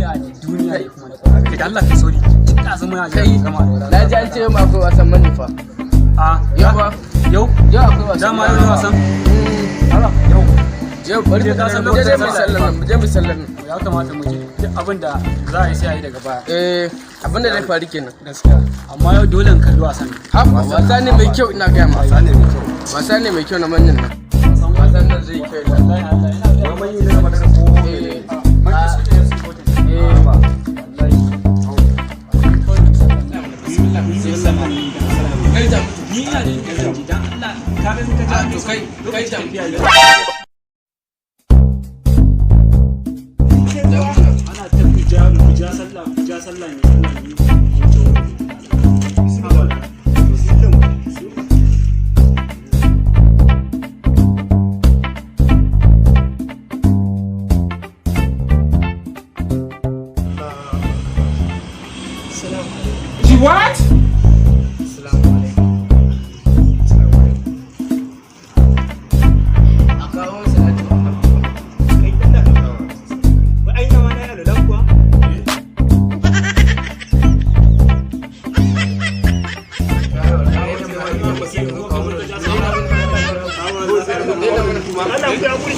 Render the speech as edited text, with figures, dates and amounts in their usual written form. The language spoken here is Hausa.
Duniya ne, duniya ne kuma na kwallo. Kai da Allah kai sauri. Tun da muna Kai, jira gama da na ji an ce ma akwai wasan manufa. A Yau ba? Yau? Yau akwai wasan. Dama yau ne wasan? Allah, yau. Yau bari Ke ka san mu je lokacin mu sallah. sallar nan, mu je mu sallar nan. Ya kamata mu je. Duk abin da za a yi sai a yi daga baya. Eh, abin da zai faru kenan. Gaskiya. Amma yau dole in kalli wasan. Ha, wasa ne mai kyau, ina gaya ma. Wasa ne mai kyau. Wasa ne mai kyau na manyan nan. Wasan nan zai kyau. Wallahi Allah ina ga Wai manyan ne na madara ko Eh, manyan su ne su eh. Wallahi. Kai jam. Ni ina da gaji dan Allah ka ga in ka Ah, ja. To kai, kai jam. Ana ta kuja kuja sallah kuja sallah ne sallah ne. What? Assalamu alaikum. A kawo salatu Annabi. Wai ai ma na yana da kuwa? Allah ku ya guri.